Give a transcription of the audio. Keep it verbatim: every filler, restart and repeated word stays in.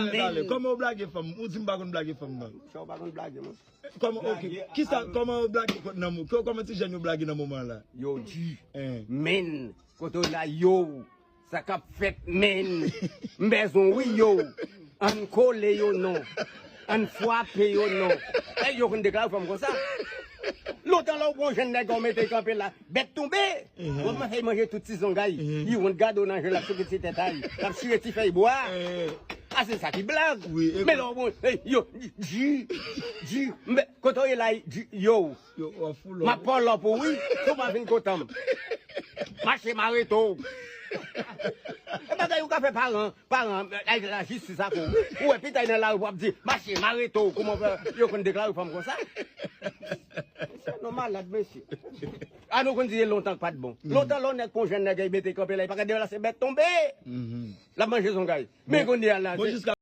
Talè, kòman ou blage fanm? Ou di m pa konn blage fanm nan. Sa ou pa konn blage, mwen. Kòman, ok. Kisa, kòman ou blage kont nan mo-, kò-, kòman ti jèn yo blage nan moman la? Yo di, men, kote w la, yo, sa k ap fèt, men, m bezwen wi, yo. Ann kole yo non. Ann frape yo non. E yo konn deklare fanm konsa. Lontan la ou pran jèn nèg ou mete kanpe la, bèt tonbe. Ou ap fè manje tout ti zongay. Li wont gade w nan je l ap souke ti tèt a l. L ap chire ti fèy bwa. A se sa ki blag. Men lè ou pran, yo, di, di, men kote w ye la, di, yo. M ap pale pou wi, si w pa vin kontan m. Mache mare to. E bagay ou ka fè paran, paran, ay lajistis ak ou. Ou wè pitay nan lari pou ap di, mache mare to. Kòman fè yo konn deklare fanm konsa? Mesye, nou malad, mesye. A nou konn di e lontan k pa t bon. Lontan lè yon nèg pran jèn nèg, li mete kanpe la, li pa ka deplase bèt tonbe. L ap manje zongay. Men kounye a la, se